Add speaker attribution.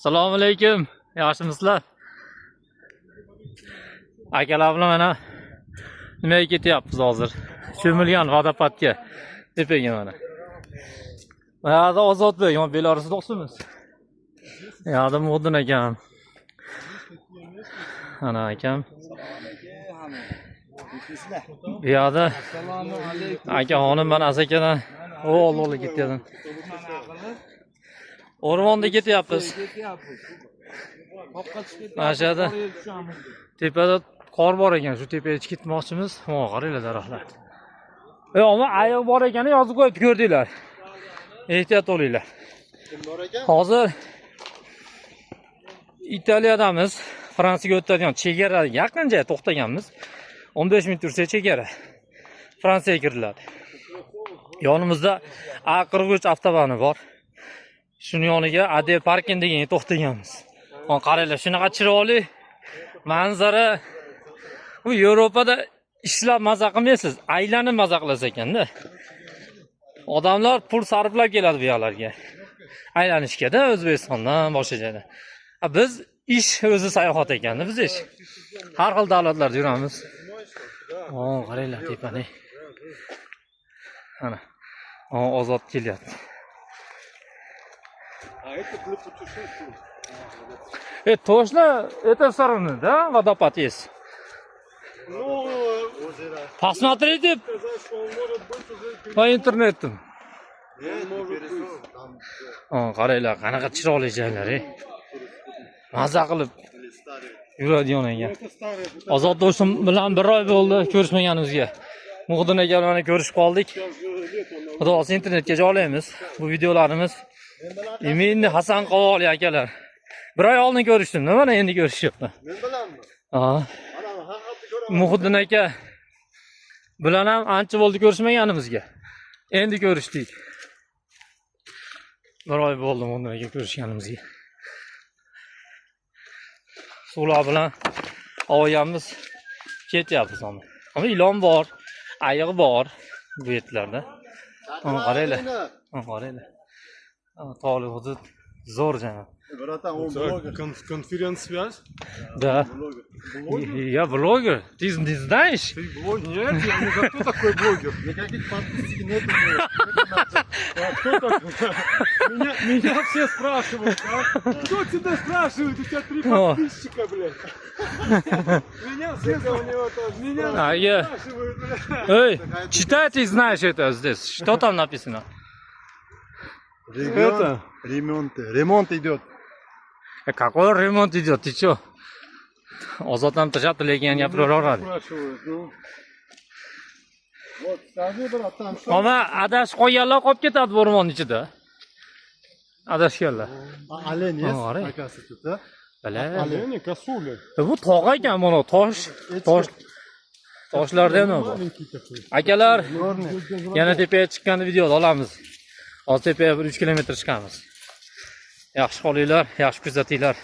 Speaker 1: Assalomu alaykum. Yaxshimisizlar? Akalar bilan mana nimaga ketyapmiz hozir? Cho'milgan водопад ga. Tepaga mana. Mana yerda Ozodbek, mana Belarus do'stimiz. Bu yoqda Muhiddin akam. Ana akam. Bu yoqda akaxonim mana Asakadan o oldi ketyapti. O'rmonda ketyapmiz. Mana shu yerda tepada qor bor ekan, shu tepaga chiqib ketmoqchimiz. Mo, qaranglar daraxtlar. Ammo ayiq bor ekani yozib qo'yibdi, ko'rdinglar. Ehtiyot bo'linglar. Hozir Italiyadamiz. Fransiyaga o'tadigan chegara yaqin joyga to'xtaganmiz. 15 minut yursak chegara. Fransiyaga kiriladi. Yonimizda A43 avtobani bor. Shuni yoniga AD parking deganga to'xtaganmiz. Mana qaranglar, shunaqa chiroyli manzara. Bu Yevropada ishlab maza qilmaysiz, aylanib maza qilasiz ekanda. Odamlar pul sarflab keladi bu yoqlarga. Aylanishga-da O'zbekistondan boshqa joydan. Ha, biz ish o'zi sayohat ekanda biz ish. Har xil davlatlarda yuramiz. O, qaranglar tepani. Ana. O, Ozod kelyapti.
Speaker 2: А это для путешествий.
Speaker 1: Точно этой стороны, да, водопад есть?
Speaker 2: Ну,
Speaker 1: Посмотрите
Speaker 2: сказать, что он может быть уже
Speaker 1: по интернету.
Speaker 2: Нет, может быть.
Speaker 1: O, qaranglar, qanaqa chiroyli joylar, ey. Maza qilib yuradigan ekan.
Speaker 2: Это старый.
Speaker 1: Ozod do'stim bilan bir oy bo'ldi ko'rishmaganimizga. Muhiddin aka bilan ko'rishib qoldik. Xudo xohlasa internetga joylaymiz bu videolarimiz. Endi Hasan Qovoli akalar. Bir oy oldin ko'rishdim, mana endi ko'rishyapman.
Speaker 2: Men bilanmi?
Speaker 1: Ha.
Speaker 2: Ana haqiqatni ko'raman.
Speaker 1: Muhiddin aka bilan ham ancha bo'ldi ko'rishmaganimizga. Endi ko'rishdik. Bir oy bo'ldi Muhiddin aka ko'rishganimizga. Suvlar bilan ovoyamiz, ketyapmiz mana. Ama ilon bor, ayiq bor bu yerlarda. Mana qaranglar. Mana qaranglar. Ana tog'li hudud zo'r janob.
Speaker 2: Братан, он блогер.
Speaker 3: Конференц-связь?
Speaker 1: Да.
Speaker 2: Блогер.
Speaker 3: Блогер?
Speaker 1: Я блогер. Ты не знаешь?
Speaker 3: Ты блогер? Нет, я не знаю, кто такой блогер.
Speaker 2: Никаких подписок нету.
Speaker 3: А кто такой? Меня все спрашивают, а? Кто тебя спрашивает? У тебя три
Speaker 1: О.
Speaker 3: подписчика, блядь. Меня все,
Speaker 2: У него тоже
Speaker 3: меня
Speaker 1: А
Speaker 3: все спрашивают, блядь.
Speaker 1: Эй, читай, ты знаешь это здесь. Что там написано?
Speaker 3: Это?
Speaker 2: Ремонт. Ремонт идет.
Speaker 1: Какой ремонт идет? Ты чё? Ozod ham tashlabdi, lekin gapiraveradi.
Speaker 3: Спрашивают, ну.
Speaker 2: Вот, скажи, братан, что?
Speaker 1: Ammo adashib qolganlar qolib ketadi bu o'rmon ichida. Adashganlar.
Speaker 2: А, олень есть?
Speaker 1: А, олень.
Speaker 2: Оказывается, тут, да?
Speaker 1: Бля.
Speaker 3: Олени, косули.
Speaker 1: Bu tog' ekan mana tosh, tosh toshlarda ham bor.
Speaker 3: Маленький такой.
Speaker 1: Akalar,
Speaker 2: Черный.
Speaker 1: yana tepaga chiqqanda videoda olamiz. Hozir tepaga bir 3 kilometr chiqamiz. Yaxshi qolinglar, yaxshi kuzatinglar.